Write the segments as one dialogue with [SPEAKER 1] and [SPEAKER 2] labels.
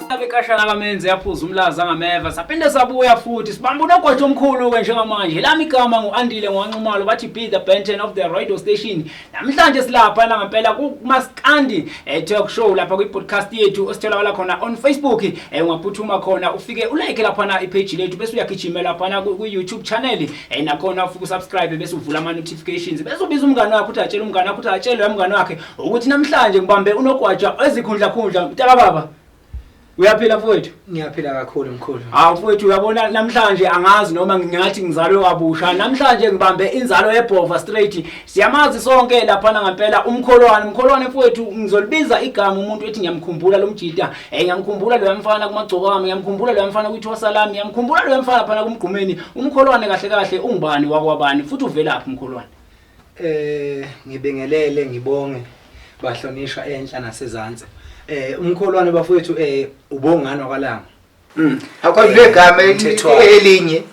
[SPEAKER 1] Abekashana kamenzi yaphuza umlaza ngameva saphinde sabuya futhi sibamba unogwaja omkhulu ke njengamanje. Lami igama ngu-Andile ngwanxumalo, bathi be the Benton of the radio station. Namhlanje silapha la ngempela kuMaskandi talk show lapha kwi-podcast yethu ositholakala khona on Facebook. Ungaphuthuma khona ufike ulike laphana ipage lethu, bese uyagijima laphana ku-YouTube channel, nakhona ufike usubscribe bese uvula ama-notifications, bese ubiza umngane wakho ukuthi atshele umngane wakho ukuthi atshele umngane wakhe ukuthi namhlanje ngibambe unogwaja ezikhundla khundla. Mntaka baba, uyaphila mfowethu?
[SPEAKER 2] Ngiyaphila kakhulu, mkhulu.
[SPEAKER 1] Hawu mfowethu, uyabona namhlanje angazi noma ngingathi ngizalwe kabusha. Namhlanje ngibambe inzalo yebhova straight. Siyamazi sonke laphana ngempela umkholwane. Umkholwane mfowethu, ngizolibiza igama umuntu ethi ngiyamkhumbula lo mjida. Ngiyamkhumbula lo mfana kumagcokama, ngiyamkhumbula lo mfana kwithosa lami, ngiyamkhumbula lo mfana phana kumgqumeni. Umkholwane kahle kahle ungubani, wakwabani, futhi uvelaphi umkholwane?
[SPEAKER 2] Ngibingelele, ngibonge bahlonishwa enhla nasezantsi. Umkholwane bafowethu ubongani wakwalanga.
[SPEAKER 3] Akho legama
[SPEAKER 2] Mthethwa.
[SPEAKER 3] elinye.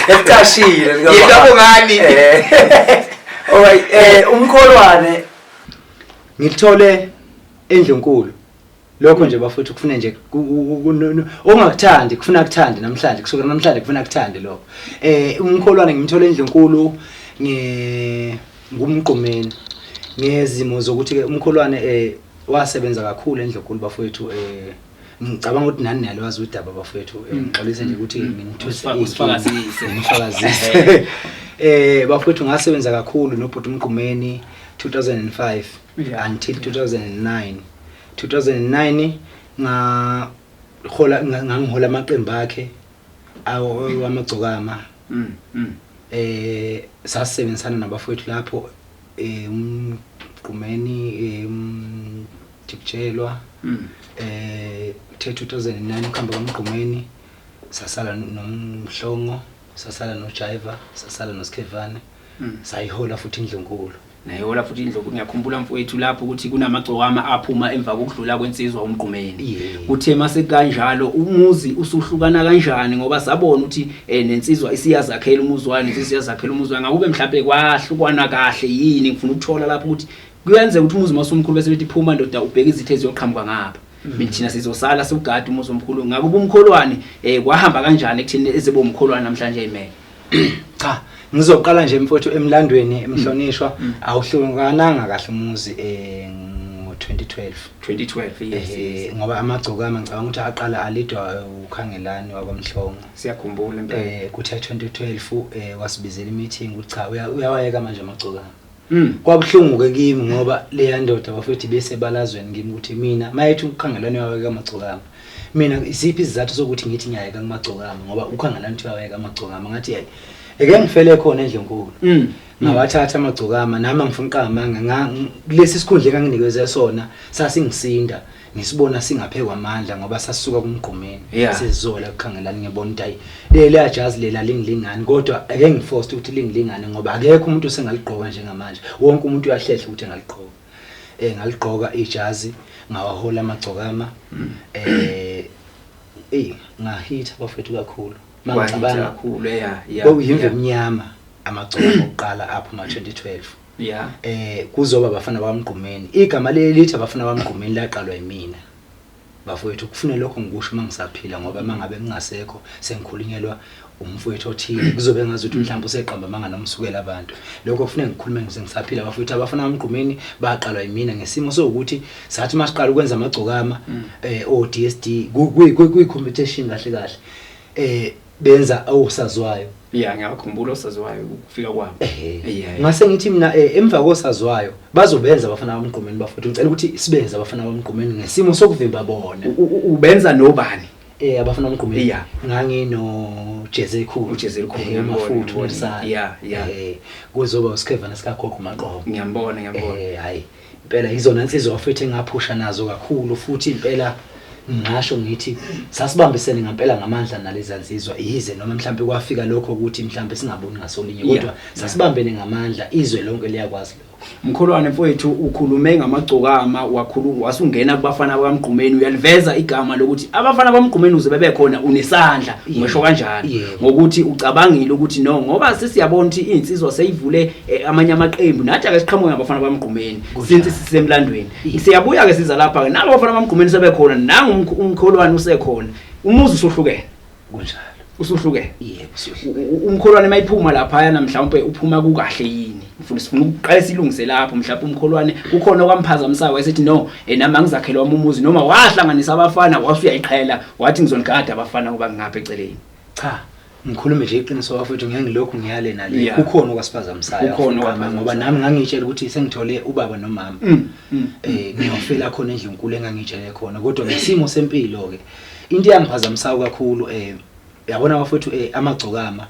[SPEAKER 2] Elicashile lika.
[SPEAKER 3] Yilabo ngani?
[SPEAKER 2] Alright, umkholwane ngilithole endlunkulu. Lokho nje bafowethu kufuna nje ongakuthandi kufuna kuthande namhlanje, kusukela namhlanje kufuna kuthande lokho. Umkholwane ngimthole endlunkulu nge ngumgqumeni ngezimo zokuthi ke umkholwane wasebenza kakhulu endlunkulu bafowethu. Ngicabanga ukuthi nani niyalwazi udaba bafowethu. Ngixolise nje ukuthi nginithuse
[SPEAKER 1] Usifakazise.
[SPEAKER 2] Ngifakazise. Bafowethu, ngasebenza kakhulu nobhuti umgqumeni 2005 until 2009. 2009 ngahola, ngangihola amaqembu akhe wamagcokama. Sasebenzisana nabafowethu lapho, umgqumeni, umjikujelwa. Uthe 2009 ukuhamba kwamgqumeni, sasala nomhlongo, sasala noJaiva, sasala noSkhevane. Sayihola futhi indlunkulu.
[SPEAKER 1] Nayihola futhi indlovu. Ngiyakhumbula mfowethu lapho ukuthi kunamagcokama aphuma emva kokudlula kwensizwa umgqumeni. Kuthe mase kanjalo umuzi usuhlukana kanjani, ngoba sabona ukuthi nensizwa isiyazakhela umuzi wayo, nensizwa isiyazakhela umuzi wayo. Ngakube mhlawumbe kwahlukwana kahle yini? Ngifuna ukuthola lapho ukuthi kuyenzeka ukuthi umuzi masumkhulu bese bethi phuma ndoda, ubheke izitha eziyoqhamuka ngapha. Mina thina sizosala siwugada umuzi omkhulu. Ngakuba umkholwane kwahamba kanjani ekutheni ezebe umkholwane namhlanje imele?
[SPEAKER 2] Cha, ngizoqala nje mfowethu emlandweni emhlonishwa, awuhlukananga kahle umuzi ngo-2012.
[SPEAKER 1] 2012, yes.
[SPEAKER 2] Ngoba amagcokama ngicabanga ukuthi aqala alidwa ukhangelani wakwamhlongo.
[SPEAKER 1] Siyakhumbula impela.
[SPEAKER 2] Kuthe 2012 wasibizela imeeting ukuthi cha, uyawayeka manje amagcokama. Kwabuhlungu ke kimi ngoba leya ndoda bafowethu bese balazweni kimi ukuthi mina mayethi ukhangelani uyawayeka amagcokama, mina isiphi isizathu sokuthi ngithi ngiyayeka kumagcokama, ngoba ukhangelani uthi uyawayeka amagcokama? Ngathi yayi, eke ngifele khona endlunkulu. Ngawathatha amagcokama nami, angifuni uqamba amanga, kulesi sikhundla enganginikeze sona sasingisinda, ngisibona singaphekwa amandla ngoba sasisuka kumgqumeni sizola kukhangelani. Ngiyabona ukuthi hayi, leli jazi lela lingilingani, kodwa ake ngiforce ukuthi lingilingane ngoba akekho umuntu osengaligqoka njengamanje, wonke umuntu uyahlehla ukuthi engaligqoka. Ngaligqoka ijazi, ngawahola amagcokama. Ngahitha bafethu kakhulu mangicabanga.
[SPEAKER 1] Kakhulu, yeah.
[SPEAKER 2] Kwakuyimve emnyama amagcokama okuqala apho ma 2012. Kuzoba abafana bakamgqumeni. Igama leli lithi abafana bakamgqumeni laqalwa yimina bafowethu. Kufune lokho ngikusho mangisaphila, ngoba mangabe ngingasekho sengikhulunyelwa umfowethu othile, kuzobe ngazi ukuthi mhlawumbe useqamba amanga noma usukela abantu. Lokho kufuneka ngikhulume ngisaphila bafowethu. Abafana bakamgqumeni baqalwa yimina ngesimo sokuthi sathi masiqala ukwenza amagcokama o DSD kwi competition kahle kahle benza osaziwayo.
[SPEAKER 1] Yeah, ngiyakhumbula osaziwayo ukufika kwabo.
[SPEAKER 2] Ngase ngithi mina emva kosaziwayo bazobenza abafana bamgqumeni bafowethu, ngicela ukuthi sibenze abafana bamgqumeni ngesimo sokuvimba bona.
[SPEAKER 1] Ubenza nobani?
[SPEAKER 2] Abafana bamgqumeni. Ngangino Jeze Khulu.
[SPEAKER 1] uJeze Khulu,
[SPEAKER 2] ngiyambona,
[SPEAKER 1] ngiyambona.
[SPEAKER 2] Mafuthu nesala. Kuzoba uSkhevana sikaGogo Maqomo.
[SPEAKER 1] Ngiyambona, ngiyambona.
[SPEAKER 2] Hayi impela izona insizwa bafethu engaphusha nazo kakhulu, futhi impela ngisho ngithi sasibambisene ngempela ngamandla nalezi nsizwa, yize noma mhlawumbe kwafika lokho ukuthi mhlawumbe singaboni ngasolinye, kodwa sasibambene ngamandla, izwe lonke liyakwazi lokho.
[SPEAKER 1] Mkholwane mfowethu, ukhulume ngamagcokama, wakhuluma wasungena kubafana bakamgqumeni, uyaliveza igama lokuthi abafana bamgqumeni uze bebe khona unesandla, ngisho kanjalo ngokuthi ucabangile ukuthi no, ngoba sesiyabona ukuthi insizwa seyivule amanye amaqembu, nathi ake siqhamuke ngabafana bamgqumeni since sisemlandweni. Siyabuya ke siza lapha ke nabo abafana bamgqumeni sebekhona, nangu umkholwane usekhona, umuzi usuhlukene.
[SPEAKER 2] Kunjalo.
[SPEAKER 1] Usuhlukene.
[SPEAKER 2] Yebo.
[SPEAKER 1] Umkholwane mayiphuma lapha yana mhlawumbe uphuma kukahle yini? Mfuna sifuna ukuqala silungise lapho, mhlawumbe umkholwane kukhona okwamphazamisayo wayesethi no, nami angizakhelwa umuzi, noma wahlanganisa abafana wasuyayiqhela wathi ngizonigada abafana ngoba ngingapha eceleni.
[SPEAKER 2] Cha, ngikhulume nje iqiniso bafowethu, ngeke ngilokhu ngiyale nale. Kukhona okwasiphazamisayo.
[SPEAKER 1] Kukhona
[SPEAKER 2] ngoba nami ngangitshela ukuthi sengithole ubaba nomama. Ngiyofela khona endlunkulu engangitshele khona, kodwa ngesimo sempilo ke into eyangiphazamisayo kakhulu yabona bafowethu amagcokama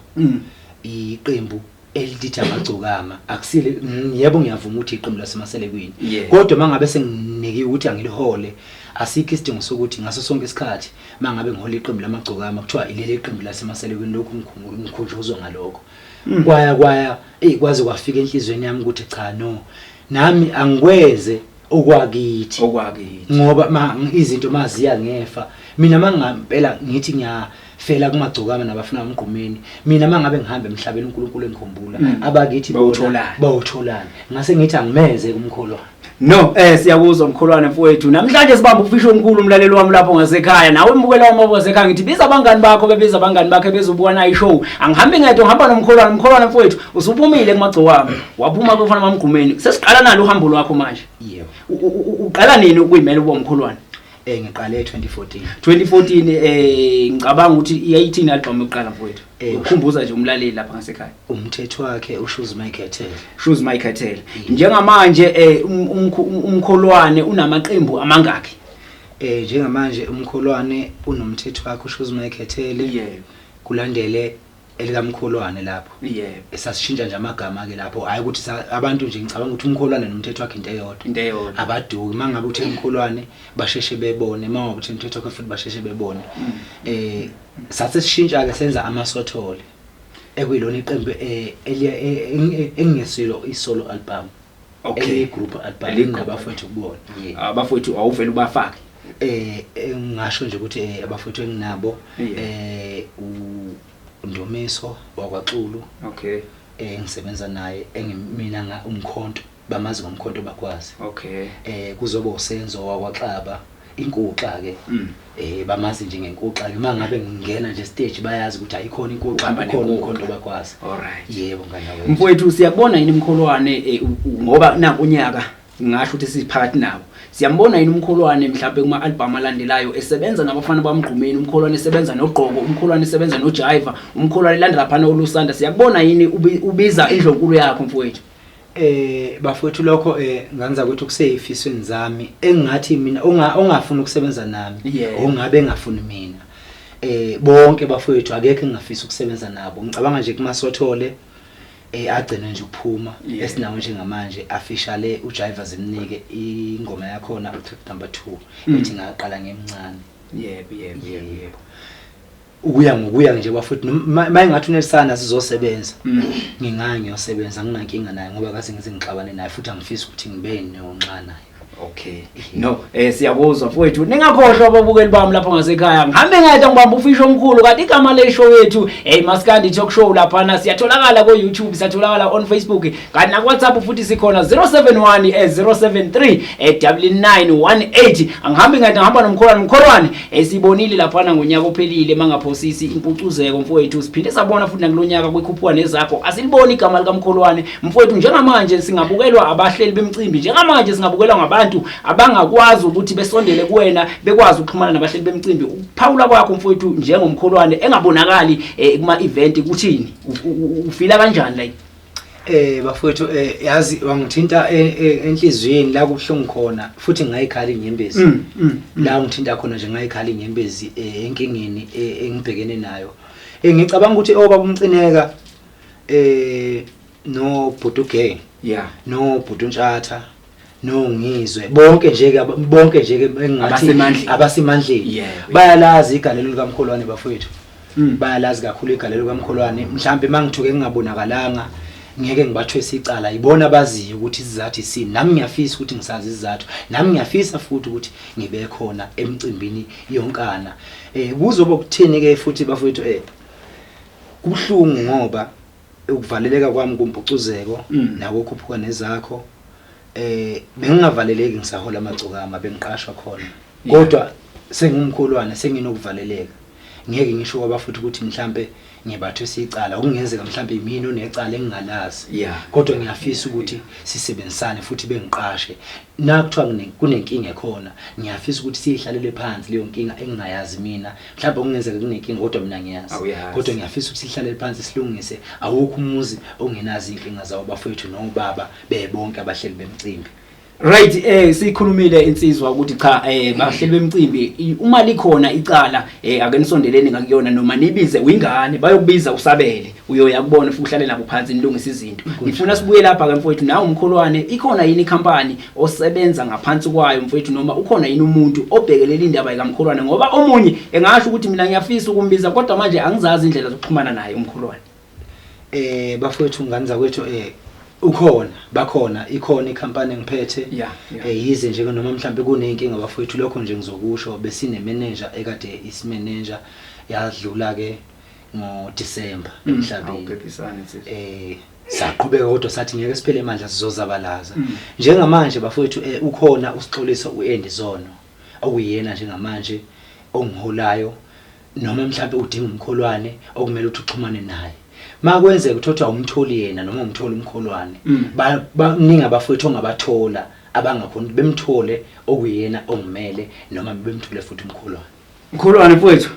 [SPEAKER 2] iqembu elithi amagcokama akusile, yebo ngiyavuma ukuthi iqembu laseMaselekwini, kodwa mangabe senginikiwe ukuthi angilihole asikho isidingo sokuthi ngaso sonke isikhathi mangabe ngihola iqembu lamagcokama kuthiwa ileli iqembu laseMaselekwini, lokhu ngikhunjuzwa ngalokho. Kwaya kwaze kwafika enhlizweni yami ukuthi cha no, nami angikweze okwakithi ngoba izinto maziya ngefa. Mina mangampela ngithi ngiyafela kumagcokama nabafuna umgqumeni, mina mangabe ngihamba emhlabeni uNkulunkulu engikhumbula abakithi bawutholana, ngase ngithi angimeze kumkholwane.
[SPEAKER 1] No, siyakuzwa mkholwane mfowethu. Namhlanje sibamba ufisho omkhulu umlaleli wami lapho ngasekhaya. Nawe mbukela wami lapho ngasekhaya, ngithi biza abangani bakho, bebiza abangani bakhe bezobuka nayi show. Angihambi ngedwa, ngihamba nomkholwane. Mkholwane mfowethu, usuphumile kumagcokama, waphuma kufana mamgqumeni. Sesiqala nalo uhambo lwakho manje.
[SPEAKER 2] Yebo.
[SPEAKER 1] Uqala nini ukuyimela ukuba umkholwane?
[SPEAKER 2] Ngiqale 2014.
[SPEAKER 1] 2014 ngicabanga ukuthi iyayithini album yokuqala mfowethu. Ukhumbuza nje umlaleli lapha ngasekhaya.
[SPEAKER 2] Umthetho wakhe uShoes My Cartel.
[SPEAKER 1] Shoes My Cartel. Njengamanje umkholwane unamaqembu amangaki?
[SPEAKER 2] Njengamanje umkholwane unomthetho wakhe uShoes My Cartel.
[SPEAKER 1] Yebo.
[SPEAKER 2] Kulandele elikamkholwane lapho.
[SPEAKER 1] Yebo.
[SPEAKER 2] Esasishintsha nje amagama ke lapho, hayi ukuthi abantu nje ngicabanga ukuthi umkholwane nomthetho wakhe into eyodwa.
[SPEAKER 1] Into eyodwa.
[SPEAKER 2] Abaduki mangabe uthe umkholwane basheshe bebone, mangabe uthe umthetho wakhe futhi basheshe bebone. Sathe sishintsha ke senza amasothole ekuyilona iqembu engesilo isolo album.
[SPEAKER 1] Okay.
[SPEAKER 2] Group album engabafowethu kubona.
[SPEAKER 1] Abafowethu awuvela ubafake.
[SPEAKER 2] Ngisho nje ukuthi abafowethu enginabo uNdomiso wakwaXulu.
[SPEAKER 1] Okay.
[SPEAKER 2] Ngisebenza naye engimina umkhonto, bamazi ngomkhonto bakwazi.
[SPEAKER 1] Okay.
[SPEAKER 2] Kuzoba uSenzo wakwaXaba, inkuxa ke. Bamazi nje ngenkuxa ke, mangabe ngingena nje stage bayazi ukuthi ayikhona inkuxa, kukhona umkhonto bakwazi.
[SPEAKER 1] Alright.
[SPEAKER 2] Yebo ngane wethu.
[SPEAKER 1] Mfowethu siyakubona yini umkholwane ngoba nanku unyaka ngisho ukuthi siphakathi nawo. Siyambona yini umkholwane mhlawumbe kuma album alandelayo esebenza nabafana bamgqumeni, umkholwane esebenza noGqoko, umkholwane esebenza noJaiva, umkholwane elandela lapha noLusanda. Siyakubona yini ubiza indlonkulu yakho mfowethu?
[SPEAKER 2] Bafowethu lokho nganza ukuthi kuseyifisweni zami engathi mina ongafuni ukusebenza nami, ongabe engafuni mina. Bonke bafowethu akekho engingafisa ukusebenza nabo. Ngicabanga nje kumasothole agcine nje ukuphuma esinawo njengamanje officially uJaiva zimnike ingoma yakhona utrack number 2 ethi ngaqala ngemncane.
[SPEAKER 1] Yebo yebo yebo.
[SPEAKER 2] Ukuya ngokuya nje bafowethu mayingathi unelisana sizosebenza. Ngingaya ngiyosebenza nginankinga naye ngoba kaze ngize ngixabane naye futhi angifisi ukuthi ngibe nonxa naye.
[SPEAKER 1] Okay. No, siyakuzwa mfowethu. Ningakhohlwa ababukeli bami lapho ngasekhaya. Ngihambe ngedwa ngibamba ufisho omkhulu kanti igama le show yethu, hey Maskandi Talk Show laphana siyatholakala ku YouTube, siyatholakala on Facebook, kanti na WhatsApp futhi sikhona 071 073 9918. Angihambi ngedwa, ngihamba nomkholwane, mkholwane. Sibonile laphana ngonyaka ophelile mangaphosisi impucuzeko mfowethu. Siphinde sabona futhi nakulonyaka kwikhuphuka nezakho. Asiliboni igama likamkholwane mfowethu. Njengamanje singabukelwa abahleli bemicimbi, njengamanje singabukelwa ngabantu abangakwazi ukuthi besondele kuwena, bekwazi ukuxhumana nabahleli bemicimbi. Ukuphawula kwakho mfowethu njengomkholwane engabonakali kuma event kuthini? Ufila kanjani like?
[SPEAKER 2] Bafowethu yazi wangithinta enhliziyweni la kubuhlungu khona futhi ngayikhala inyembezi. La ngithinta khona nje ngayikhala inyembezi enkingeni engibhekene nayo. Ngicabanga ukuthi obaba umcineka no Bhutuge, no Bhutuntshatha, no Ngizwe, bonke nje ke engathi abasemandleni bayalazi igalelo likamkholwane bafowethu. Bayalazi kakhulu igalelo likamkholwane. Mhlambe mangithuke ngingabonakalanga Ngeke ngibathwese icala, ibona abaziyo ukuthi isizathu isini. Nami ngiyafisa ukuthi ngisazi isizathu, nami ngiyafisa futhi ukuthi ngibe khona emcimbini yonkana. Kuzoba kuthini ke futhi bafowethu, kubuhlungu ngoba ukuvaleleka kwami kumpucuzeko nakokhuphuka nezakho, bengingavaleleki ngisahola amagcokama, bengiqashwa khona, kodwa sengumkholwane, senginokuvaleleka. Ngeke ngisho kwabafuthi ukuthi mhlambe ngibathwesa icala, okungenzeka mhlambe yimina onecala engingalazi, kodwa ngiyafisa ukuthi sisebenzisane futhi bengiqashe. Nakuthiwa kunenkinga ekhona, ngiyafisa ukuthi siyihlalele phansi leyo nkinga engingayazi mina. Mhlawumbe okungenzeka kunenkinga kodwa mina ngiyazi, kodwa ngiyafisa ukuthi sihlalele phansi silungise. Awukho umuzi ongenazo iy'nkinga zawo bafowethu nobaba bebonke abahleli bemcimbi.
[SPEAKER 1] Right, sikhulumile insizwa ukuthi cha, bahleli bemcimbi, uma likhona icala, ake nisondeleni ngakuyona noma nibize uyingane, bayokubiza usabele, uyoya kubona futhi uhlale nabo phansi nilungise izinto. Ngifuna sibuye lapha ke mfowethu, nawe umkholwane, ikhona yini ikhampani osebenza ngaphansi kwayo mfowethu, noma ukhona yini umuntu obhekelela indaba yikamkholwane? Ngoba omunye engasho ukuthi mina ngiyafisa ukumbiza kodwa manje angizazi indlela zokuxhumana naye umkholwane.
[SPEAKER 2] Bafowethu, ngane zakwethu, ukhona, bakhona, ikhona ikhampani engiphethe. Yize nje noma mhlambe kunenkinga bafowethu, lokho nje ngizokusho, besine manager ekade isimanager yadlula ke ngoDecember emhlabeni.
[SPEAKER 1] Awuphephisane nsizwa.
[SPEAKER 2] Saqhubeka kodwa sathi ngeke siphele amandla, sizozabalaza. Njengamanje bafowethu, ukhona usixoliso uAndy Zono okuyena njengamanje ongiholayo, noma mhlambe udinga umkholwane okumele ukuthi uxhumane naye. Makwenzeka uthothi awumtholi yena noma umtholi umkholwane, baningi abafowethu ongabathola abangakhona ukuthi bemthole okuyena ongimele noma bemthole futhi umkholwane.
[SPEAKER 1] Mkholwane mfowethu,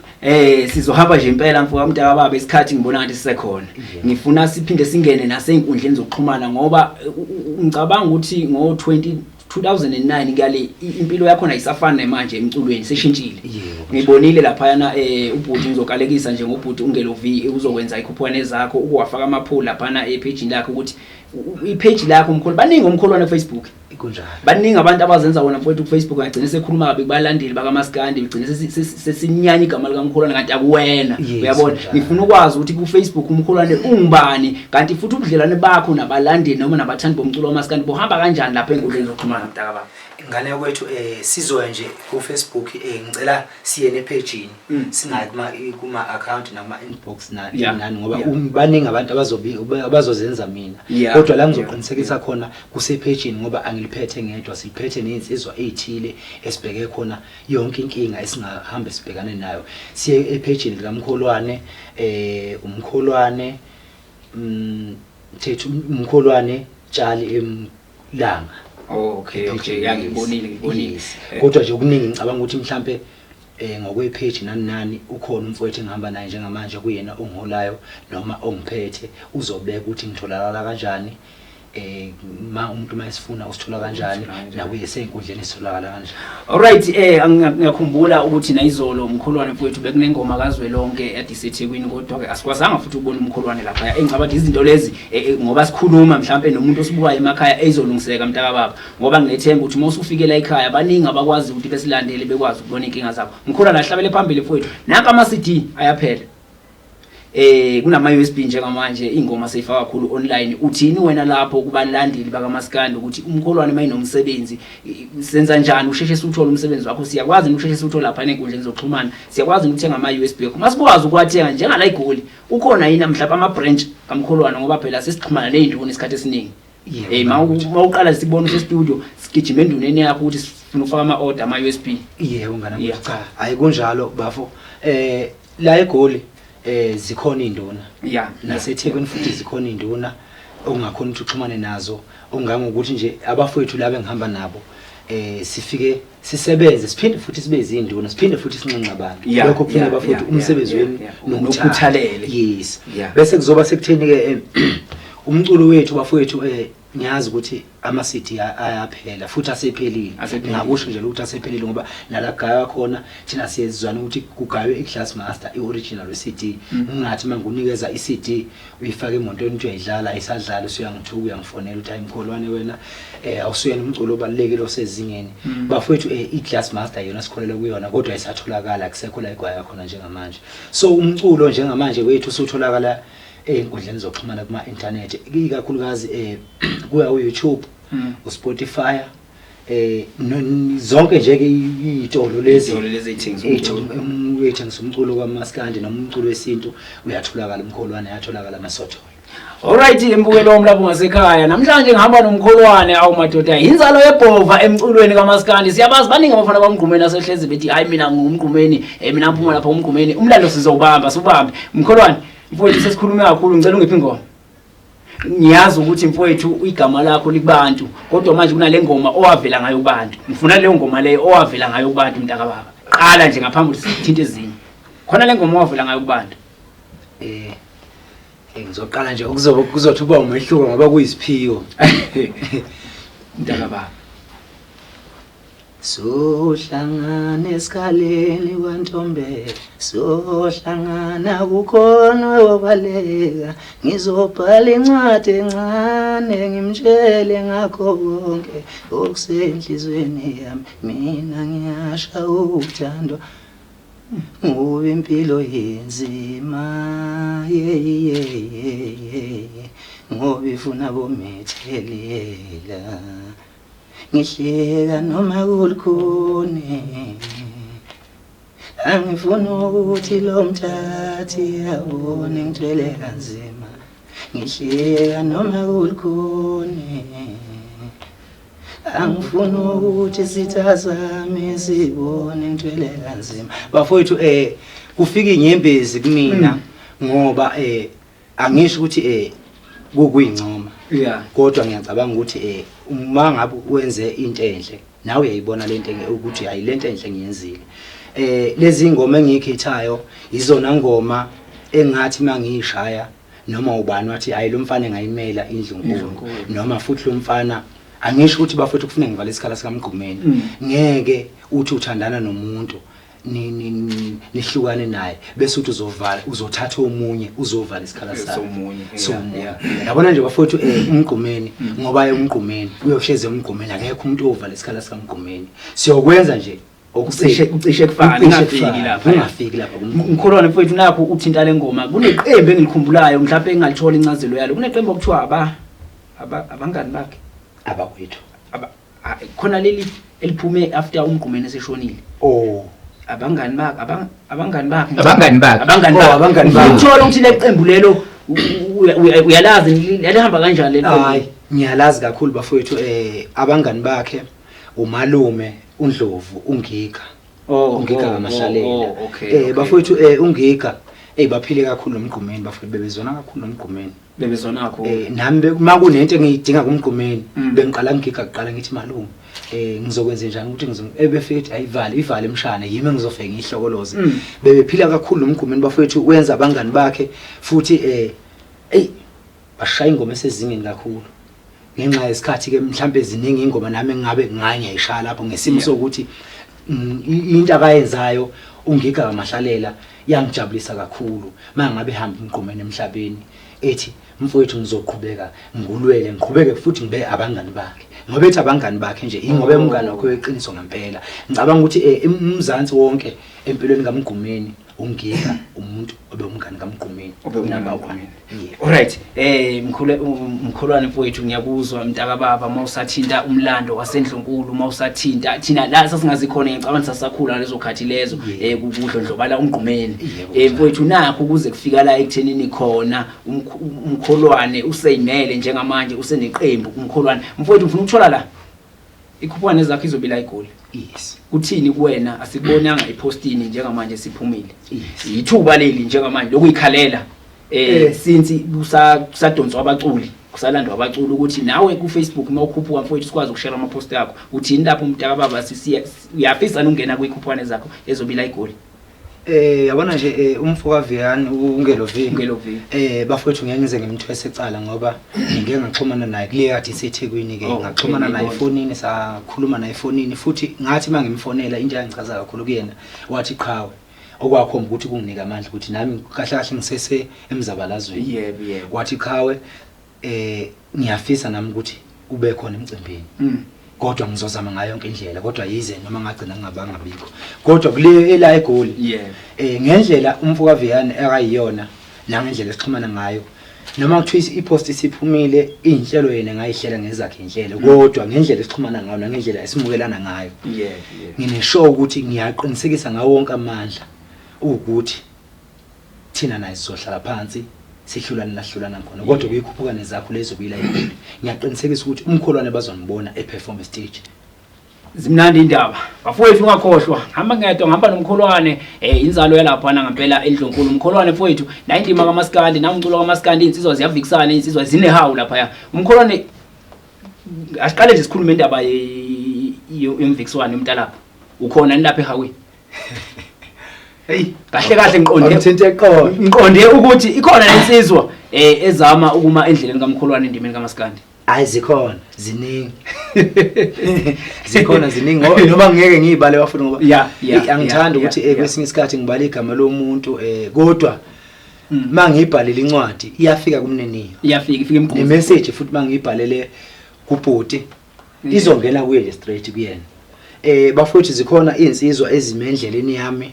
[SPEAKER 1] sizohamba nje impela mfowethu mntaka baba, isikhathi ngibona ngathi sisekhona. Ngifuna siphinde singene nasey'nkundleni zokuxhumana ngoba ngicabanga ukuthi ngo 2009 kuyale impilo yakho ayisafani manje emculweni, seshintshile. Ngibonile laphayana, ubhuti ngizokalekisa nje ngobhuti uNgelo V uzokwenza ikhuphwane zakho ukuwafaka amaphula laphana epage lakhe, ukuthi ipage lakho umkhulu, baningi umkholwane ku Facebook.
[SPEAKER 2] Kunjalo.
[SPEAKER 1] Baningi abantu abazenza wona mfowethu ku Facebook, ngagcina sekhuluma kabi kubalandeli bakaMaskandi, ngigcine sesinyanya igama likaMkholwane kanti akuwena. Uyabona, ngifuna ukwazi ukuthi ku Facebook uMkholwane ungubani, kanti futhi ubudlelwane bakho nabalandeli noma nabathandi bomculo waMaskandi buhamba kanjani lapha enkundleni zokuxhumana mntaka baba?
[SPEAKER 2] Ngane yakwethu, sizoya nje ku Facebook, ngicela siye nepage, singayi kuma account nakuma inbox nani ngoba baningi abantu abazozenza mina. Kodwa la ngizoqinisekisa khona kusepage, ngoba angiliphethe ngedwa, siliphethe nezinsizwa ezithile esibheke khona yonke inkinga esingahambe sibhekane nayo. Siye epage likaMkholwane, uMkholwane Mthetho, uMkholwane Tshali emlanga.
[SPEAKER 1] Okay, okay, ya, ngibonile, ngibonile.
[SPEAKER 2] Yes. Kodwa nje okuningi ngicabanga ukuthi mhlambe ngokwepage nani nani ukhona umfowethu engihamba naye njengamanje, kuyena ongiholayo noma ongiphethe, uzobeka ukuthi ngitholakala kanjani, ma umuntu mayesifuna usithola kanjani, nakuye sey'nkundleni sitholakala kanjani.
[SPEAKER 1] Alright, ngiyakhumbula ukuthi nayizolo umkholwane mfowethu bekunengoma kazwelonke edisethekwini, kodwa ke asikwazanga futhi ukubona umkholwane lapha. Engicabanga ukuthi izinto lezi, ngoba sikhuluma mhlambe nomuntu osibukayo emakhaya, ezolungiseka mntaka baba, ngoba ngiyethemba ukuthi uma usufikela ekhaya baningi abakwazi ukuthi besilandele bekwazi ukubona inkinga zabo. Mkholwane, ahlabele phambili mfowethu. Nanka ama CD ayaphela. Kunama USB njengamanje, ingoma seyifaka kakhulu online. Uthini wena lapho kubalandeli bakaMaskandi ukuthi umkholwane mayinomsebenzi senza njani usheshe siwuthole umsebenzi wakho? Siyakwazi ukusheshe siwuthole lapha enkundleni zokuxhumana, siyakwazi ukuthenga ama USB yakho masikwazi ukuwathenga njengala iGoli? Ukhona yini mhlawumbe ama branch kamkholwane, ngoba phela sesixhumana nezinduna isikhathi esiningi?
[SPEAKER 2] Yebo,
[SPEAKER 1] Mawuqala sibona use studio sigijima enduneni yakho ukuthi sifuna ukufaka ama order ama USB.
[SPEAKER 2] Yebo ngana, cha, hayi kunjalo bafo. La eGoli zikhona induna, naseThekwini futhi zikhona induna okungakhona ukuthi uxhumane nazo, okungangokuthi nje abafowethu laba engihamba nabo, sifike sisebenze, siphinde futhi sibe izinduna, siphinde futhi sinxenxe abantu. Lokho kufuneka bafowethu umsebenzi wenu
[SPEAKER 1] nokhuthalele.
[SPEAKER 2] Yes. Bese kuzoba sekutheni ke, umculo wethu bafowethu, ngiyazi ukuthi ama CD ayaphela futhi asephelile.
[SPEAKER 1] Asephelile.
[SPEAKER 2] Ngakusho nje ukuthi asephelile ngoba nalagaywa khona thina siyezwana ukuthi kugaywe iGlass Master ioriginal we-CD. Ngingathi mangunikeza iCD uyifake emotweni uthi uyayidlala, ayisadlala, usuyangithuka, uyangifonela uthi hayi mkholwane wena, awusuyena umculo obalulekile osezingeni. Bafowethu, iGlass Master yona sikholelwa kuyona, kodwa ayisatholakala, akusekho la igwaya khona njengamanje. So umculo njengamanje wethu usutholakala Ey'nkundleni zokuxhumana kuma-inthanethi, ikakhulukazi kuya ku-YouTube, uSpotify, zonke nje ke iy'tolo lezi.
[SPEAKER 1] Iy'tolo lezi ey'thengisa umculo.
[SPEAKER 2] Ey'thengisa umculo kamaskandi noma umculo wesintu, uyatholakala uMkholwane, uyatholakala Amasotholo.
[SPEAKER 1] Alright, imbukelo wami lapho ngasekhaya. Namhlanje ngihamba noMkholwane, awu madoda, inzalo yebhova emculweni kaMaskandi. Siyabazi baningi abafana bamgqumeni asehlezi bethi hayi mina ngumgqumeni, mina ngiphuma lapha umgqumeni. Umlando sizowubamba, siwubambe. Mkholwane, mfowethu sesikhulume kakhulu, ngicela ungiphe ingoma. Ngiyazi ukuthi mfowethu igama lakho likubantu, kodwa manje kunale ngoma owavela ngayo kubantu. Ngifuna leyo ngoma leyo owavela ngayo kubantu mntaka baba. Qala nje ngaphambi ukuthi sithinte ezinye. Khona le ngoma owavela ngayo kubantu.
[SPEAKER 2] Ngizoqala nje okuzobe kuzothi uba umehluko ngoba kuyisiphiwo.
[SPEAKER 1] Mntaka baba.
[SPEAKER 2] Sohlangana esikhaleni kwantombe, sohlangana kukhona obaleka, ngizobhala incwadi encane ngimtshele ngakho konke okusenhlizweni yami, mina ngiyasha uthando ngoba impilo inzima, ye ngoba ifuna bomethelela, ngihleka noma kulukhuni, angifuni ukuthi lo mthathi abone ngithwele kanzima, ngihleka noma kulukhuni, angifuni ukuthi isitha sami sibone ngithwele kanzima. Bafowethu, kufika inyembezi kumina ngoba angisho ukuthi kukuyincoma. Kodwa ngiyacabanga ukuthi uma ngabe wenze into enhle nawe uyayibona lento ukuthi hayi lento enhle ngiyenzile. Lezi ngoma engiyikhethayo izona ngoma engathi mangiyishaya noma ubani wathi hayi lo mfana engayimela indlunkulu, noma futhi lo mfana angisho ukuthi bafowethu kufuneka ngivale isikhala sikaMgqumeni. Ngeke uthi uthandana nomuntu nihlukane naye bese uthi uzovala, uzothatha omunye uzovala isikhala sakhe somunye. Yabona nje bafowethu uMgqumeni ngoba uMgqumeni uyohleze uMgqumeni, akekho umuntu ovala isikhala sikaMgqumeni. Siyokwenza nje
[SPEAKER 1] okucishe kufane, ungafiki lapha,
[SPEAKER 2] ungafiki lapha.
[SPEAKER 1] Mkholwane mfowethu, nakho uthinta le ngoma. Kuneqembu engilikhumbulayo mhlawumbe engingalithola incazelo yalo. Kuneqembu okuthiwa abangani bakhe,
[SPEAKER 2] abakwethu,
[SPEAKER 1] khona leli eliphume after uMgqumeni eseshonile. Abangani bakhe, abangani bakhe,
[SPEAKER 3] abangani bakhe,
[SPEAKER 1] abangani bakhe,
[SPEAKER 2] abangani bakhe.
[SPEAKER 1] Uthola ukuthi leqembu lelo uyalazi, lihamba kanjani lelo?
[SPEAKER 2] Hayi, ngiyalazi kakhulu bafowethu. Abangani bakhe umalume uNdlovu uNgiga. uNgiga kaMahlalela. Bafowethu uNgiga baphile kakhulu noMgqumeni bafowethu, bebezona kakhulu noMgqumeni.
[SPEAKER 1] Bebezona kakhulu.
[SPEAKER 2] Nami makunento engiyidinga kuMgqumeni bengiqala ngigiga kuqala ngithi malume ngizokwenza njani ukuthi ebefike ayivale ivale emshana yimi engizofike ngihlokoloze. Bebephila kakhulu noMgqumeni bafowethu, wenza abangani bakhe futhi bashaya ingoma esezingeni kakhulu. Ngenxa yesikhathi ke mhlambe ziningi ingoma nami engabe ngangiyishaya lapho ngesimo sokuthi into akayenzayo uNgiga kaMahlalela yangijabulisa kakhulu. Mangabe ehamba uMgqumeni emhlabeni ethi mfowethu ngizoqhubeka ngulwele ngiqhubeke futhi ngibe abangani bakhe, ngoba ethi abangani bakhe nje ingoba umngani wakhe weqiniso ngempela. Ngicabanga ukuthi uMzansi wonke empilweni kaMgqumeni uNgiga umuntu obe umngani kaMgqumeni,
[SPEAKER 1] number 1. Alright, mkhulwane mfowethu, ngiyakuzwa mntaka baba mawusathinta umlando wasendlunkulu, mawusathinta thina la sasingazi khona, ngicabanga sasakhula lezo khathi lezo kudlondlobala uMgqumeni. Mfowethu nakho ukuze kufika la ekuthenini khona uMkholwane useyimele njengamanje, useneqembu uMkholwane. Mfowethu ngifuna ukuthola la ikhuphane zakhe izobe la eGoli.
[SPEAKER 2] Yes.
[SPEAKER 1] Kuthini kuwena asikubonanga epostini njengamanje siphumile. Ithuba leli njengamanje lokuyikhalela since kusadonswa abaculi, kusalandwa abaculi ukuthi nawe ku Facebook mawukhuphuka mfowethu sikwazi ukushare ama post yakho. Uthini lapho umntaka baba, sisiya uyafisa ukungena kwikhuphane zakho ezobila eGoli?
[SPEAKER 2] Yabona nje umfo kaViyani uNgelo V.
[SPEAKER 1] Ungelo V.
[SPEAKER 2] Bafowethu ngeke ngize ngimthwese ecala ngoba ngike ngaxhumana naye kule kade iseThekwini ke, ngaxhumana naye efonini, sakhuluma naye efonini futhi ngathi mangimfonela into yangichaza kakhulu kuyena wathi qhawe, okwakhomba ukuthi kunginika amandla ukuthi nami kahle kahle ngisese emzabalazweni.
[SPEAKER 1] Yebo, yebo.
[SPEAKER 2] Wathi qhawe, ngiyafisa nami ukuthi ube khona emcimbini. Kodwa ngizozama ngayo yonke indlela, kodwa yize noma ngagcina ngingabanga bikho. Kodwa kule ela eGoli, ngendlela umfo kaViyani akayiyona nangendlela esixhumana ngayo, Noma kuthiwa i-post isiphumile, iy'nhlelo yena ngayihlela ngezakhe iy'nhlelo, kodwa ngendlela esixhumana ngayo nangendlela esimukelana ngayo, ngine-sure ukuthi ngiyaqinisekisa ngawo wonke amandla ukuthi thina naye sizohlala phansi sihlulane lahlulana khona, kodwa kuyikhuphuka nezakho lezo kuyilayibhili. Ngiyaqinisekisa ukuthi umkholwane bazonibona e-perform stage.
[SPEAKER 1] Zimnandi indaba bafowethu, ungakhohlwa, hamba ngedwa, ngihamba nomkholwane, inzalo yalaphana ngempela endlunkulu. Umkholwane mfowethu, nayo indima kaMaskandi, namculo kaMaskandi, insizwa ziyavikisana, insizwa zinehawu laphaya. Umkholwane, asiqale nje sikhulume indaba yomvikiswano yomntalapho. Ukhona ni lapha ehawini?
[SPEAKER 2] Hey,
[SPEAKER 1] kahle kahle ngiqonde
[SPEAKER 2] Angithinte eqolo.
[SPEAKER 1] Ngiqonde ukuthi ikhona lensizwa ezama ukuma endleleni kamkholwane endimeni kaMaskandi.
[SPEAKER 2] Hayi, zikhona ziningi, zikhona ziningi, noma ngeke ngiyibale bafuna, ngoba angithandi ukuthi kwesinye isikhathi ngibale igama lomuntu, kodwa mangiyibhalele incwadi iyafika kumneniyo.
[SPEAKER 1] Iyafika, ifika emgqozi.
[SPEAKER 2] Ne-message futhi mangiyibhalele kubhuti izongena kuye nje straight kuyena. Bafowethu, zikhona izinsizwa ezime endleleni yami,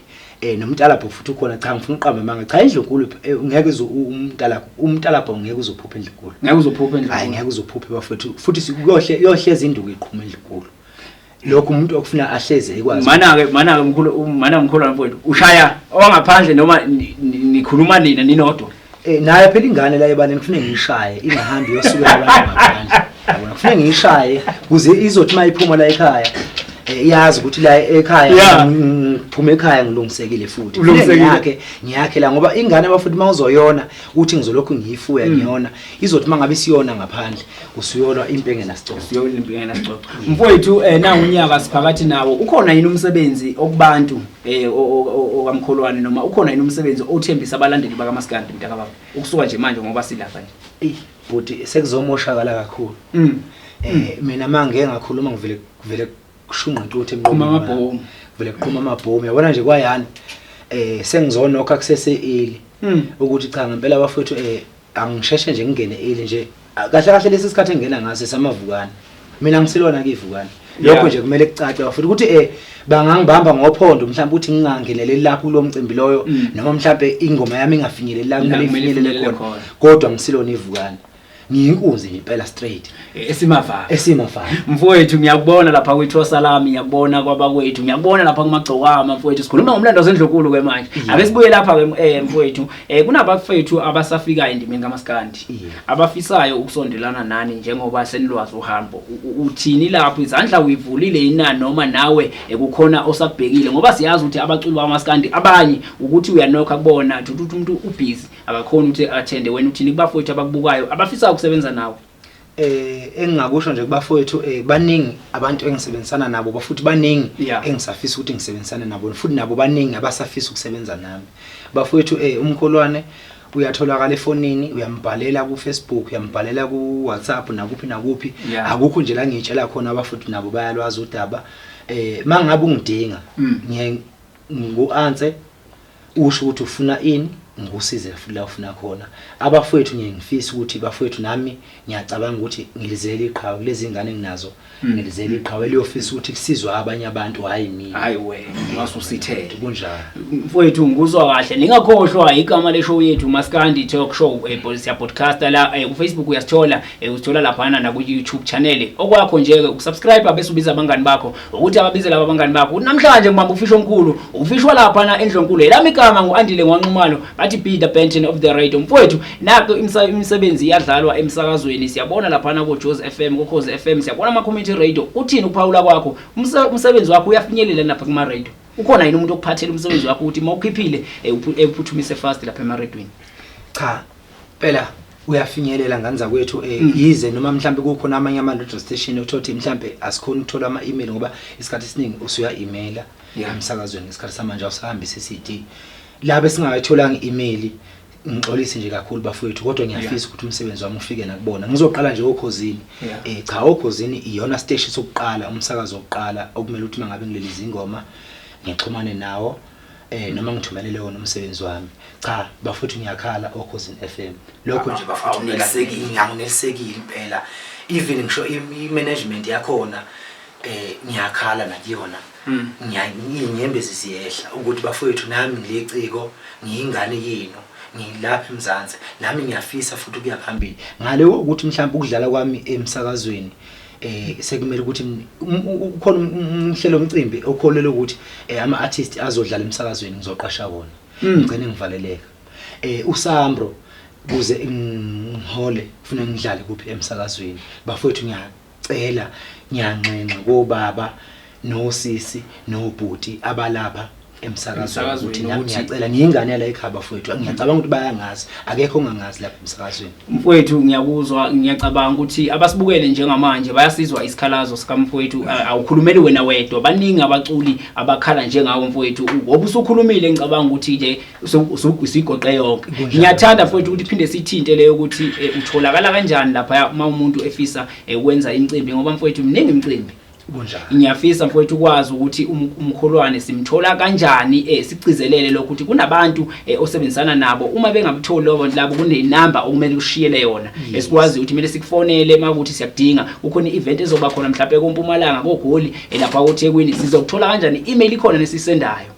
[SPEAKER 2] nomntalapho futhi ukhona. Cha, ngifuna uqamba amanga, cha, indlunkulu ngeke umntalapho ngeke uzophupha endlunkulu.
[SPEAKER 1] Ngeke uzophupha endlini.
[SPEAKER 2] Hayi, ngeke uzophuphe bafowethu, futhi kuyohle yohlezi induku iqhuma endlunkulu. Lokho umuntu okufuna ahleze ekwazi.
[SPEAKER 1] Mana-ke mkhulu, mana mkhulu mfowethu, ushaya owangaphandle noma nikhuluma nina ninodwa?
[SPEAKER 2] Naye phela ingane la ebaleni kufanele ngiyishaye, ingahambi yosukela abantu ngaphandle, yabona. Kufanele ngiyishaye kuze izothi mayiphuma la ekhaya, iyazi ukuthi la ekhaya ngiphuma ekhaya ngilungisekile futhi. Kufanele
[SPEAKER 1] Ulungisekile.
[SPEAKER 2] ngiyakhe la, ngoba ingane abafuthi mawuzoyona uthi ngizolokhu ngiyifuya, ngiyona, izothi mangabe isiyona ngaphandle usuyolwa impi engenasicoco.
[SPEAKER 1] Usuyolwa impi engenasicoco. Mfowethu, nawu unyaka siphakathi nawo, ukhona yini umsebenzi okubantu okamkholwane, noma ukhona yini umsebenzi othembisa abalandeli bakaMaskandi, mntakababa, ukusuka nje manje ngoba silapha nje?
[SPEAKER 2] Eyi bhuti, sekuzomoshakala kakhulu. Mina mangeke ngakhuluma ngivele kuvele kushunqa intuthu
[SPEAKER 1] Qhuma
[SPEAKER 2] emqondweni wami.
[SPEAKER 1] amabhomu.
[SPEAKER 2] Kuvele kuqhuma amabhomu, yabona nje kwayani, sengizonokha kusese early ukuthi cha, ngempela bafowethu, angisheshe nje ngingene early nje. Kahle kahle lesi sikhathi engingena ngaso samavukane, mina ngisilona ke ivukane. Lokho nje kumele kucace bafowethu ukuthi bangangibamba ngophondo mhlawumbe ukuthi ngingangeneleli lapho kulo mcimbi loyo, noma mhlawumbe ingoma yami ingafinyeleli la
[SPEAKER 1] La
[SPEAKER 2] kumele
[SPEAKER 1] kumele
[SPEAKER 2] ifinyelele
[SPEAKER 1] ifinyelele
[SPEAKER 2] khona.
[SPEAKER 1] khona.
[SPEAKER 2] Kodwa ngisilona ivukane, ngiyinkunzi nje impela straight.
[SPEAKER 1] Esimavaka.
[SPEAKER 2] Esimavaka.
[SPEAKER 1] Mfowethu, ngiyakubona lapha kwithosa lami, ngiyakubona kwabakwethu, ngiyakubona lapha kumagcokama mfowethu. Sikhuluma ngomlando wezendlunkulu ke manje. Ake sibuye lapha ke, mfowethu. Kunabafethu abasafika endimeni kaMaskandi. Abafisayo ukusondelana nani njengoba senilwazi uhambo. Uthini lapho, izandla uyivulile yini noma nawe kukhona osakubhekile, ngoba siyazi ukuthi abaculi bakaMaskandi abanye ukuthi uyanokha kubona uthi umuntu ubusy akakhona ukuthi attende. Wena uthini kubafowethu abakubukayo abafisa ukusebenza nawe?
[SPEAKER 2] Engingakusho nje kubafowethu, baningi abantu engisebenzisana nabo, bafuthi baningi engisafisa ukuthi ngisebenzisane nabo, futhi nabo baningi abasafisa ukusebenza nami. Bafowethu, umkholwane uyatholakala efonini, uyambhalela ku Facebook, uyambhalela ku WhatsApp, nakuphi nakuphi. Akukho nje la ngiyitshela khona, abafuthi nabo bayalwazi udaba. Mangabe ungidinga, ngiye ngiku-answer, usho ukuthi ufuna ini, ngikusize futhi la ufuna khona. Abafowethu ngiye ngifisa ukuthi bafowethu nami ngiyacabanga ukuthi ngilizele iqhawe kulezi ingane enginazo, ngilizele iqhawe eliyofisa ukuthi kusizwe abanye abantu, hayi mina.
[SPEAKER 1] Hayi wena, wasusithele.
[SPEAKER 2] Kunjalo.
[SPEAKER 1] Mfowethu, ngikuzwa kahle. Ningakhohlwa igama le show yethu, Maskandi Talk Show, siya podcast la, ku Facebook uyasithola, usithola laphana na ku YouTube channel. Okwakho nje ke ukusubscribe bese ubiza abangani bakho, ukuthi ababize laba abangani bakho. Namhlanje ngibamba ufisho omkhulu, ufishwa laphana endlonkulu. Elami igama nguAndile Ngwanxumalo, bathi be the Benton of the radio. Mfowethu, nakho imisebenzi iyadlalwa emsakazweni, siyabona laphana ku Jozi FM, ku Khozi FM, siyabona ama community radio. Uthini ukuphawula kwakho? Umsebenzi wakho uyafinyelela lapha kuma radio? Ukhona yini umuntu okuphathela umsebenzi wakho ukuthi mawukhiphile, uphuthumise fast lapha emaredweni?
[SPEAKER 2] Cha, phela uyafinyelela ngane zakwethu, yize noma mhlambe kukhona amanye ama radio station othothi mhlambe asikhona ukuthola ama email, ngoba isikhathi esiningi usuya emaila emsakazweni ngesikhathi samanje, awusahambisa iCD. Laba esingayitholanga i-email, ngixolise nje kakhulu bafowethu, kodwa ngiyafisa ukuthi umsebenzi wami ufike nakubona. Ngizoqala nje okhozini. Cha, okhozini iyona station sokuqala, umsakazo wokuqala okumele ukuthi mangabe ngileliza ingoma ngixhumane nawo, noma ngithumelele wona umsebenzi wami. Cha bafowethu, ngiyakhala okhozini FM. Lokho nje bafowethu
[SPEAKER 1] Awunelisekile.
[SPEAKER 2] Ngiyanelisekile impela. Even ngisho i-management yakhona, ngiyakhala nakuyona. Inyembezi ziyehla ukuthi bafowethu nami ngileciko, ngiyingane yenu. Ngilapha eMzansi, nami ngiyafisa futhi ukuya phambili. Ngale ukuthi mhlawumbe ukudlala kwami emsakazweni sekumele ukuthi ukhona umhlelo omcimbi okholelwa ukuthi ama artist azodlala emsakazweni, ngizoqasha wona. Ngigcine ngivaleleka. USambro kuze ngihole kufanele ngidlale kuphi? Emsakazweni. Bafowethu, ngiyacela, ngiyanxenxa kobaba nosisi nobhuti abalapha emsakazweni ukuthi
[SPEAKER 1] Emsakazweni,
[SPEAKER 2] nami
[SPEAKER 1] ukuthi-
[SPEAKER 2] ngiyacela, ngiyingane yala ekhaya bafowethu. Ngiyacabanga ukuthi bayangazi, akekho ongangazi lapha emsakazweni.
[SPEAKER 1] Mfowethu, ngiyakuzwa. Ngiyacabanga ukuthi abasibukele njengamanje bayasizwa isikhalazo sikamfowethu. Awukhulumeli wena wedwa, baningi abaculi abakhala njengawe mfowethu. Ngoba usukhulumile, ngicabanga ukuthi nje usuyigoqe yonke.
[SPEAKER 2] Kunjalo.
[SPEAKER 1] Ngiyathanda mfowethu ukuthi phinde sithinte leyo ukuthi utholakala kanjani lapha uma umuntu efisa ukwenza imicimbi, ngoba mfowethu miningi imicimbi.
[SPEAKER 2] Kunjalo.
[SPEAKER 1] Ngiyafisa mfowethu ukwazi ukuthi umkholwane simthola kanjani, sigcizelele lokho ukuthi kunabantu osebenzisana nabo, uma bengabutholi lobo bantu labo, kunenamba okumele ushiyele yona esikwazi ukuthi kumele sikufonele uma kuthi siyakudinga, kukhona i-event ezoba khona mhlawumbe koMpumalanga, koGoli, lapha koThekwini, sizokuthola kanjani? I-email ikhona nesisendayo?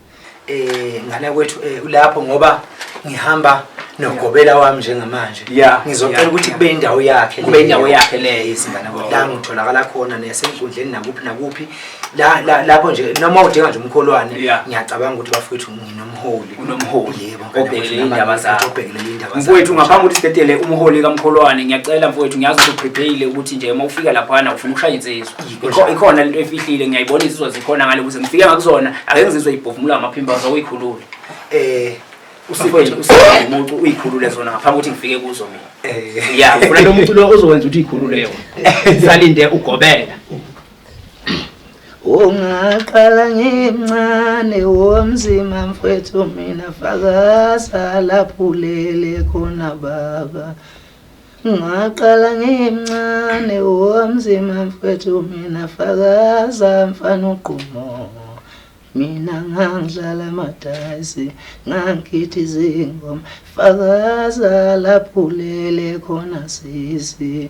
[SPEAKER 2] Ngane kwethu, ulapho ngoba ngihamba nogobela wami njengamanje. Ngizocela ukuthi kube indawo yakhe
[SPEAKER 1] Kube indawo
[SPEAKER 2] leyo.
[SPEAKER 1] Yakhe leyo.
[SPEAKER 2] Yes, ngane kwethu. La ngitholakala khona nesenkundleni, nakuphi nakuphi la lapho nje noma udinga nje umkholwane. Ngiyacabanga ukuthi bafowethu nginomholi.
[SPEAKER 1] Unomholi.
[SPEAKER 2] Yebo, ngane kwethu,
[SPEAKER 1] Obhekelele
[SPEAKER 2] nami
[SPEAKER 1] indaba
[SPEAKER 2] ngifethu
[SPEAKER 1] zakho.
[SPEAKER 2] obhekelele indaba
[SPEAKER 1] Mfowethu,
[SPEAKER 2] zakho.
[SPEAKER 1] ngaphambi ukuthi sidedele umholi kamkholwane, ngiyacela mfowethu, ngiyazi ukuthi uprepare ukuthi nje uma ufika laphana ufuna ukushaya insizwa.
[SPEAKER 2] Yiko njalo.
[SPEAKER 1] Ikhona lento efihlile, ngiyayibona insizwa zikhona ngale, ukuze ngifike ngakuzona ake ngizizwe ibhovumula ngamaphimbo azo, uyikhulule. Usiphe, usiphe umuntu uyikhulule zona ngaphambi kokuthi ngifike kuzo mina. Ya, ngifuna lo muntu lo ozowenza ukuthi uyikhulule yona. Salinde ugobela.
[SPEAKER 2] Ungaqala ngimncane womzima mfethu, mina fakaza lapho ulele khona baba. Ngaqala ngimncane womzima mfethu, mina fakaza mfana uqhumo. Mina ngangidlala amadayisi, ngangithi izingoma, fakaza lapho ulele khona sisi.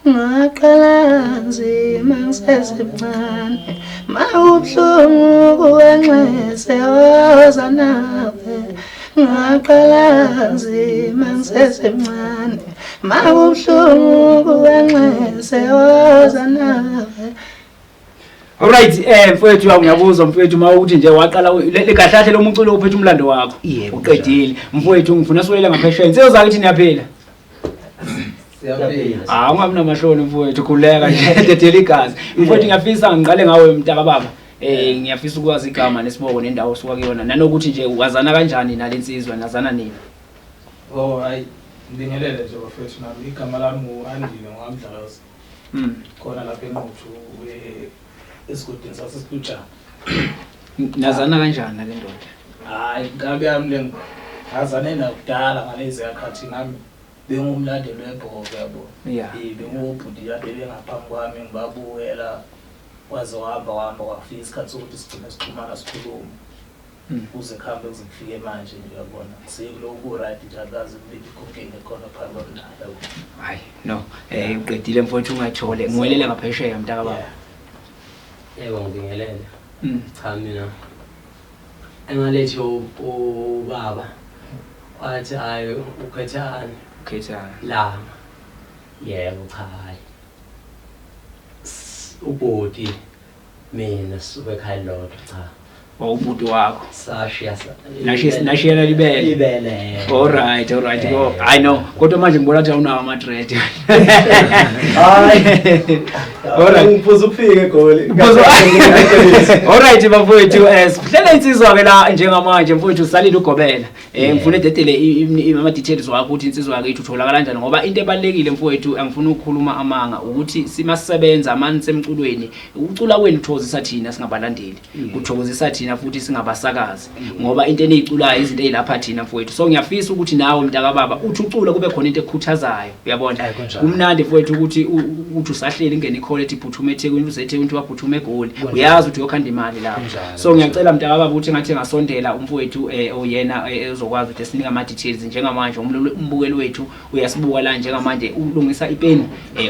[SPEAKER 2] Ngaqala nzima ngisesemncane, mawubuhlungu kuwenxese woza nawe. Ngaqala nzima ngisesemncane, mawubuhlungu kuwenxese woza nawe.
[SPEAKER 1] Alright, mfowethu, ngiyakuzwa mfowethu uma uthi nje waqala le kahle lo mculo uphethe umlando wakho.
[SPEAKER 2] Yebo,
[SPEAKER 1] Uqedile. Mfowethu, ngifuna siwele ngaphesheya. Insizwa zakithi, niyaphila?
[SPEAKER 3] Siyaphila.
[SPEAKER 1] Ah, ungabi namahloni mfowethu, khuleka nje, dedela igazi. Mfowethu, ngiyafisa ngiqale ngawe mntaka baba. Ngiyafisa ukwazi igama nesibongo nendawo osuka kuyona, nanokuthi nje wazana kanjani nalensizwa, nazana nini?
[SPEAKER 4] Oh hayi, ngibingelele nje bafethu, nami igama lami ngu-Andile ngowamdlakazi. Khona lapha eNquthu, esigodini sasesihlutshana.
[SPEAKER 1] Nazana kanjani nale ndoda?
[SPEAKER 4] Hayi, nkabi yami le ngazane nayo kudala ngalezi yakhathi, nami bengumlandeli webhola, yabo. Bengubhuti kade bengaphambi kwami, ngibabukela kwaze wahamba wahamba kwafika isikhathi sokuthi sigcine sixhumana sikhuluma. Kuze kuhambe kuze kufike manje nje, uyabona. Sekuloku ku-right nje, akaze kube bikho inkinga ekhona phakathi kwami naye, yabo.
[SPEAKER 1] Hayi, no. Uqedile mfowethu, ungathole. Ngiwelele ngaphesheya mntaka baba.
[SPEAKER 5] Yebo, ngibingelele. Cha, mina engalethi ubaba wathi hayi, ukhethani.
[SPEAKER 1] Ukhethani.
[SPEAKER 5] Langa. Yebo, cha, hayi. Ubhuti mina sisuke ekhaya lodwa, cha.
[SPEAKER 1] Ubhuti wakho.
[SPEAKER 5] Sashiya
[SPEAKER 1] Nashiyana libele.
[SPEAKER 5] Libele.
[SPEAKER 1] All right. Go. I know. Kodwa manje ngibona ukuthi awunawo ama dread.
[SPEAKER 6] Hayi.
[SPEAKER 1] Alright.
[SPEAKER 6] Ngiphuza ukufika eGoli.
[SPEAKER 1] Alright bafowethu, sihlele insizwa ke la njengamanje mfowethu, salile ugobela. Ngifuna ededele ama details wakho ukuthi insizwa yakhe utholakala kanjani, ngoba into ebalekile mfowethu, angifuni ukukhuluma amanga, ukuthi simasebenza manje semculweni, ukucula kwenu kuthokozisa thina singabalandeli, kuthokozisa thina futhi singabasakazi, ngoba into eniyiculayo izinto ezilapha thina mfowethu. So ngiyafisa ukuthi nawe mntaka baba uthi ucula kube khona into ekukhuthazayo, uyabona?
[SPEAKER 2] Ayi, kunjalo.
[SPEAKER 1] Kumnandi mfowethu ukuthi uthi usahleli ingene ikhole ethi phuthuma eThekwini, uze eThekwini uthi waphuthuma eGoli, uyazi ukuthi uyokhanda imali lapho. So ngiyacela mntaka baba ukuthi ngathi engasondela umfowethu, oyena ozokwazi ukuthi esinike ama details njengamanje. Umbukeli wethu uyasibuka la njengamanje, ulungisa ipeni,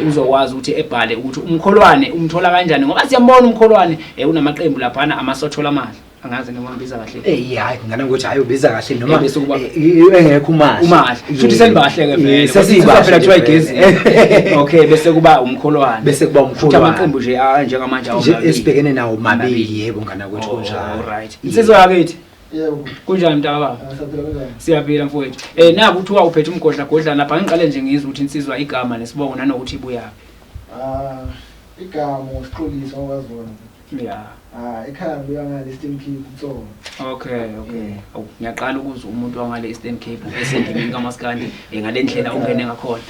[SPEAKER 1] uzokwazi ukuthi ebhale ukuthi umkholwane umthola kanjani, ngoba siyambona umkholwane, unamaqembu laphana amasothola amali. Angazi noma ngibiza kahle.
[SPEAKER 2] Eh hayi ngane ukuthi hayi ubiza kahle noma
[SPEAKER 1] Eh, bese kuba-
[SPEAKER 2] engekho umahle.
[SPEAKER 1] Umahle. Shuthi senibahle ke vele.
[SPEAKER 2] Sesibahle
[SPEAKER 1] phela kuthiwa igezi. Okay, bese kuba umkholwane.
[SPEAKER 2] Bese kuba
[SPEAKER 1] Futhi
[SPEAKER 2] umkholwane.
[SPEAKER 1] amaqembu nje njengamanje
[SPEAKER 2] Nje
[SPEAKER 1] awamabili.
[SPEAKER 2] esibhekene nawo mabili
[SPEAKER 1] Mabili.
[SPEAKER 2] yebo ngana kwethu
[SPEAKER 1] Oh,
[SPEAKER 2] kunjalo.
[SPEAKER 1] Alright. Insizwa yakithi
[SPEAKER 6] Yebo.
[SPEAKER 1] kunjani mntakababa?
[SPEAKER 6] Asaphila kanjani?
[SPEAKER 1] Siyaphila mfowethu. Naku kuthiwa uphethe umgodla godlana lapha ngiqale nje ngizwe ukuthi insizwa igama nesibongo nanokuthi ibuyaphi.
[SPEAKER 6] Ah, igama uSixolisa wakwaZona.
[SPEAKER 1] Yeah.
[SPEAKER 6] Ah, ekhaya ngibuya ngale Eastern Cape uTsolo.
[SPEAKER 1] Okay. Awu ngiyaqala ukuzwa umuntu wangale Eastern Cape esendimini kaMaskandi ngale ndlela ungene ngakhona.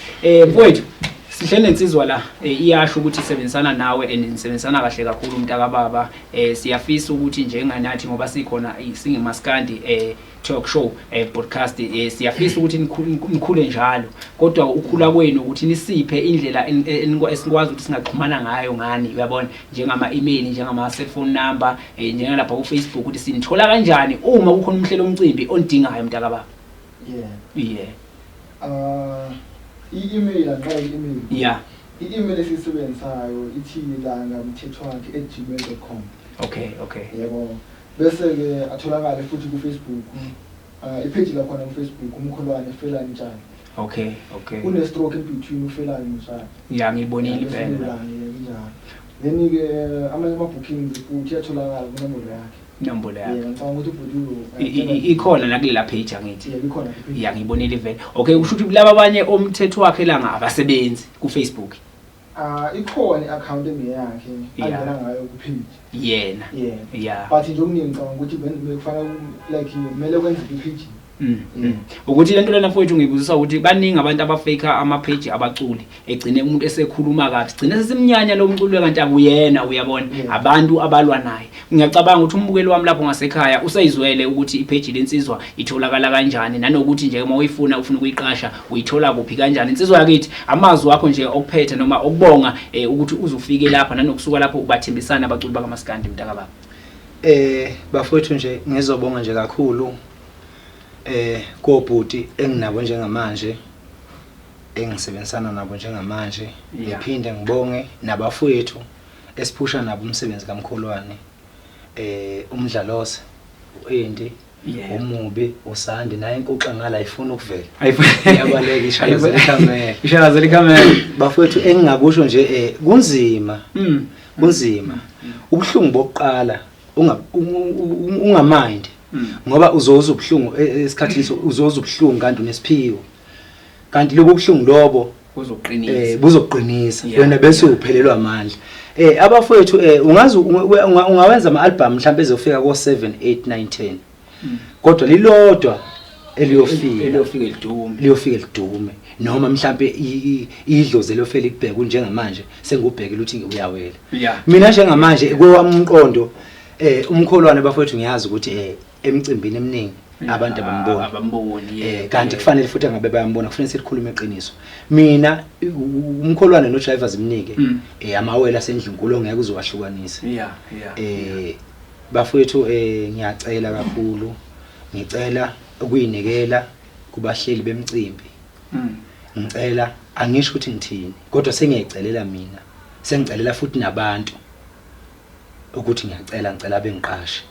[SPEAKER 1] Mfowethu sihleli nensizwa la iyasho ukuthi isebenzisana nawe and nisebenzisana kahle kakhulu mntakababa. Siyafisa ukuthi njenganathi ngoba sikhona singemaskandi talk show podcast siyafisa ukuthi nikhule njalo, kodwa ukhula kwenu ukuthi nisiphe indlela esikwazi ukuthi singaxhumana ngayo ngani, uyabona, njengama email, njengama cellphone number, njengalapha ku Facebook ukuthi sinithola kanjani uma kukhona umhlelo omcimbi onidingayo mntakababa.
[SPEAKER 6] Yeah.
[SPEAKER 1] Yeah.
[SPEAKER 6] I-email angiqala i-email.
[SPEAKER 1] Yeah.
[SPEAKER 6] I-email esiyisebenzisayo ithi langamthethwakhe@gmail.com.
[SPEAKER 1] Okay.
[SPEAKER 6] Yebo. Bese ke atholakale futhi ku Facebook. I-page lakhona ku Facebook umkholwane Felani Ntshani.
[SPEAKER 1] Okay.
[SPEAKER 6] Kune stroke in between uFelani Ntshani.
[SPEAKER 1] Yeah, ngibonile impela.
[SPEAKER 6] Njalo. Then ke amanye ama bookings futhi atholakala kunombolo yakhe.
[SPEAKER 1] Inombolo yakhe.
[SPEAKER 6] Yeah, ngicabanga ukuthi ubhuti
[SPEAKER 1] Ikhona nakulela page angithi.
[SPEAKER 6] Yeah, ikhona ku-page.
[SPEAKER 1] Yeah, ngibonile vele. Okay, kusho ukuthi laba abanye omthetho wakhe langa abasebenzi ku Facebook.
[SPEAKER 6] Ikhona i-account engeyakhe angena ngayo ku page.
[SPEAKER 1] Yena.
[SPEAKER 6] Yeah.
[SPEAKER 1] Yeah.
[SPEAKER 6] But nje okuningi ngicabanga ukuthi kufanele like kumele kwenze i-page.
[SPEAKER 1] Ukuthi lento lena mfowethu ngibuzisa ukuthi baningi abantu abafake ama page abaculi egcine umuntu esekhuluma kabi sigcine sesimnyanya lo mculo kanti akuyena, uyabona, abantu abalwa naye. Ngiyacabanga ukuthi umbukeli wami lapho ngasekhaya useyizwele ukuthi ipage lensizwa itholakala kanjani nanokuthi nje uma uyifuna ufuna ukuyiqasha uyithola kuphi kanjani. Insizwa yakithi amazwi akho nje okuphetha noma okubonga ukuthi uzufike lapha nanokusuka lapho ubathembisana abaculi bakaMaskandi mntakababa.
[SPEAKER 2] Bafowethu nje ngizobonga nje kakhulu kobhuti enginabo njengamanje engisebenzisana nabo njengamanje. Ngiphinde ngibonge nabafowethu esiphusha nabo umsebenzi kaMkholwane, umdlalose uEndi, umubi uSandi naye inkuxa ngala ifuna ukuvela iyabaleka ishalazela ikhamera
[SPEAKER 1] ishalazela ikhamera.
[SPEAKER 2] Bafowethu engingakusho nje kunzima kunzima ubuhlungu bokuqala ungamind ngoba uzoza ubuhlungu esikhathini uzoza ubuhlungu kanti unesiphiwo kanti lobo buhlungu lobo
[SPEAKER 1] buzoqinisa
[SPEAKER 2] buzoqinisa wena bese uphelelwa amandla. Abafowethu ungazi ungawenza ama album mhlawumbe ezofika ko 7 8 9 10 kodwa lilodwa eliyofika lidume noma mhlawumbe idlozi eliyofela ikubheka njengamanje sengubhekile ukuthi uyawela. Mina njengamanje kwewami umqondo umkholwane bafowethu ngiyazi ukuthi emcimbini eminingi abantu abamboni kanti kufanele futhi angabe bayambona kufanele sikhulume iqiniso. Mina umkholwane no drivers imnike amawela asendlunkulu ongeke uzowahlukanisa. Bafowethu ngiyacela kakhulu, ngicela ukuyinikela kubahleli bemcimbi. Ngicela angisho ukuthi ngithini kodwa sengiyayicelela mina, sengicelela futhi nabantu ukuthi ngiyacela ngicela bengiqashe.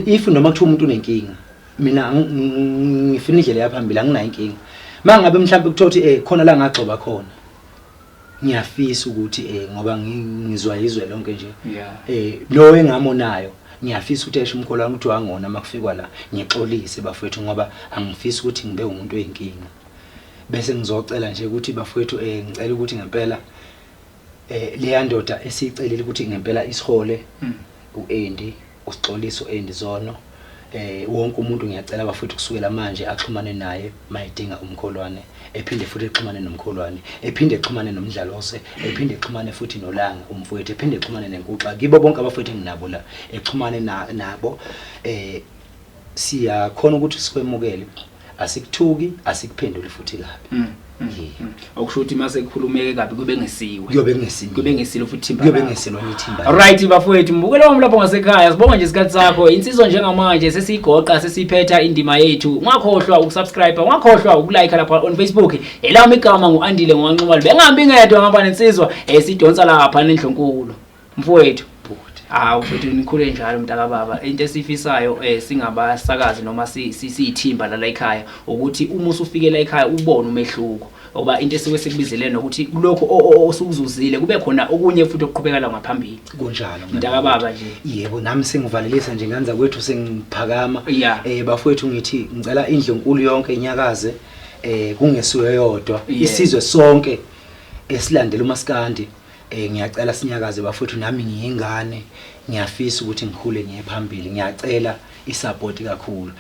[SPEAKER 2] If noma kuthiwa umuntu unenkinga mina ngifuna indlela yaphambili anginayo inkinga. Mangabe mhlawumbe kuthiwa ukuthi khona la ngagxoba khona ngiyafisa ukuthi ngoba ngizwa izwe lonke nje lo engamonayo ngiyafisa ukuthi esho umkholwane ukuthi wangona makufikwa la ngixolise bafowethu ngoba angifisi ukuthi ngibe umuntu oyinkinga. Bese ngizocela nje ukuthi bafowethu ngicela ukuthi ngempela leya ndoda esiyicelile ukuthi ngempela isihole uEndi usixoliso Endi Zono wonke umuntu ngiyacela bafowethu kusukela manje axhumane naye mayidinga umkholwane, ephinde futhi exhumane nomkholwane, ephinde exhumane nomdlalose, ephinde exhumane futhi noLanga umfowethu, ephinde exhumane nenkuxa kibo bonke abafowethu enginabo la exhumane nabo. Siyakhona ukuthi sikwemukele, asikuthuki asikuphenduli futhi kabi.
[SPEAKER 1] Okusho ukuthi mase kukhulumeke kabi kube ngesiwe.
[SPEAKER 2] Kuyobe kungesiwe.
[SPEAKER 1] Kube ngesilo futhi ithimba.
[SPEAKER 2] Kuyobe ngesilo ithimba.
[SPEAKER 1] Alright bafowethu, mbukelo wami lapho ngasekhaya. Sibonga nje isikhathi sakho. Insizwa njengamanje sesiyigoqa sesiphetha indima yethu. Ungakhohlwa ukusubscribe, ungakhohlwa ukulike lapha on Facebook. Elami igama nguAndile ngwanxumalo. Bengihambi ngedwa ngihamba nensizwa esidonsa lapha nendlunkulu. Mfowethu, bhuti. Hawu mfethu, nikhule njalo mntaka baba. Into esifisayo singabasakazi noma siyithimba la ekhaya ukuthi uma usufike la ekhaya ubone umehluko. Ngoba into esuke sikubizele nokuthi kulokho osukuzuzile kube khona okunye futhi okuqhubekela ngaphambili.
[SPEAKER 2] Kunjalo.
[SPEAKER 1] Mntaka baba nje.
[SPEAKER 2] Yebo, nami sengivalelisa nje nganza kwethu sengiphakama. Bafowethu ngithi ngicela indlu enkulu yonke inyakaze, kungesuye yodwa. Isizwe sonke esilandela uMaskandi, ngiyacela sinyakaze bafowethu. Nami ngiyingane, ngiyafisa ukuthi ngikhule ngiye phambili. Ngiyacela isupport kakhulu.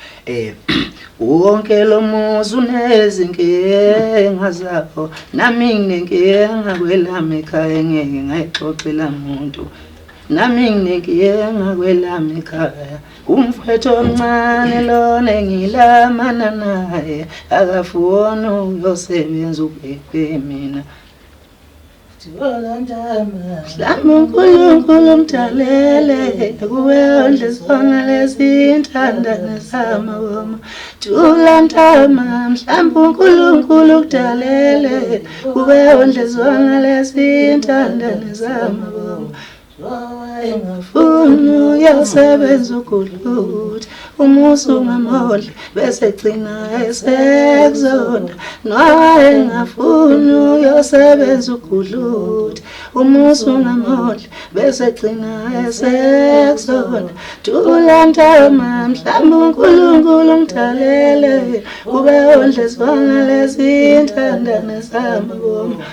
[SPEAKER 2] Wonke lo muzi unezinkinga zawo, nami nginenkinga kwelami ekhaya ngeke ngayixoxela muntu. Nami nginenkinga kwelami ekhaya, umfowethu omncane lona engilamana naye akafuni ukuyosebenza ubheke mina. Mhlawumbe uNkulunkulu umdalele kuwe ondle zona lezi intandane zamaboma. Thula ntama, mhlawumbe uNkulunkulu ukudalele kuwe ondle zona lezi intandane zamaboma. Engafuni uyosebenza ugudluthi umusi ungamodli bese gcina esekuzonda. Engafuni uyosebenza ugudluthi umusi ungamodli bese gcina esekuzonda. Thula ntama, mhlawumbe uNkulunkulu umdalele kube ondle zona lezi intandane zamaboma.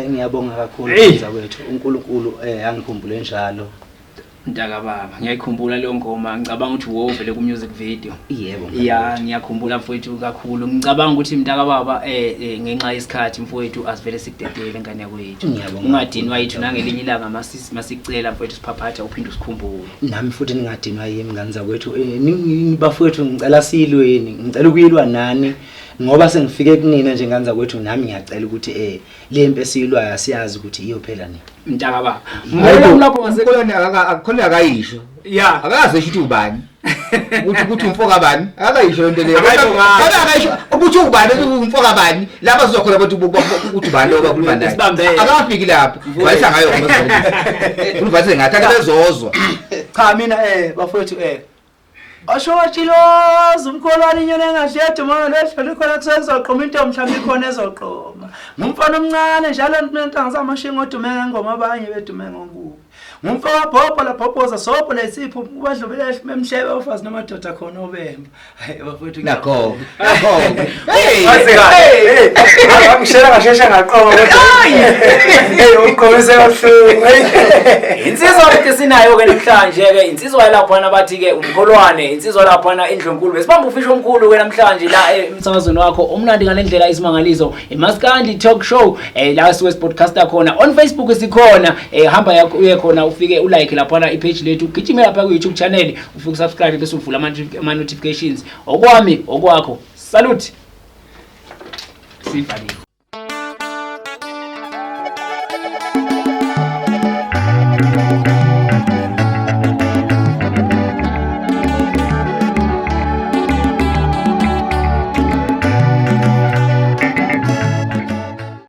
[SPEAKER 2] Ngiyabonga kakhulu mzakwethu, uNkulunkulu angikhumbule njalo.
[SPEAKER 1] Mntaka baba, ngiyayikhumbula leyo ngoma. Ngicabanga ukuthi wovele ku music video.
[SPEAKER 2] Yebo.
[SPEAKER 1] Ya, ngiyakhumbula mfowethu kakhulu. Ngicabanga ukuthi mntaka baba ngenxa yesikhathi mfowethu asivele sikudedele ngane yakwethu.
[SPEAKER 2] Ngiyabonga.
[SPEAKER 1] Ungadinwa yithu nangelinye ilanga masicela mfowethu siphaphatha uphinde usikhumbule.
[SPEAKER 2] Nami futhi ningadinwa yimi ngane zakwethu. Bafowethu ngicela silweni, ngicela ukuyilwa nani ngoba sengifike kunina nje ngane zakwethu. Nami ngiyacela ukuthi le mpi esiyilwayo asiyazi ukuthi iyophela nini.
[SPEAKER 1] Mntaka baba. Ngibona lapho ngase
[SPEAKER 3] Khona akayisho. Akaze esho ukuthi ubani. Ukuthi umfo kabani? Akayisho lento leyo. Akayisho ukuthi ubani, umfo kabani. Lapha sizokhona ukuthi ukuthi ubani lo bakhuluma naye. Akafiki lapho. Valisa ngayo ngoba. Uvalise ngathi akabezozwa.
[SPEAKER 4] Cha mina bafowethu Osho watshiloza umkholwane inyoni engadledi uma lehlo likhona kusezoqoma into mhlawumbe ikhona ezoqoma. Ngumfana omncane njalo ntanga zamashingo odume ngengoma abanye bedume ngokubi. Ngumfo wabhobho labhobhoza sobho lesipho ubadlubele emhlebe ofazi namadoda khona obemba. Hayi bafowethu
[SPEAKER 3] nakho. Nakho.
[SPEAKER 7] Hey. Hey. Ngishela ngashesha ngaqoma kodwa. Hey uqomise kabuhlungu.
[SPEAKER 1] Insizwa ukuthi sinayo ke namhlanje ke insizwa lapha bathi ke umkholwane, insizwa lapha indlunkulu. Besibamba ufisho omkhulu ke namhlanje la emsakazweni wakho omnandi ngalendlela isimangaliso. iMaskandi Talk Show la suke podcaster khona on Facebook sikhona. Hamba yakho uye khona ufike ulike lapha ipage lethu, ugijime lapha ku YouTube channel ufike usubscribe bese uvula ama notifications. Okwami okwakho. Salute. Sivalile.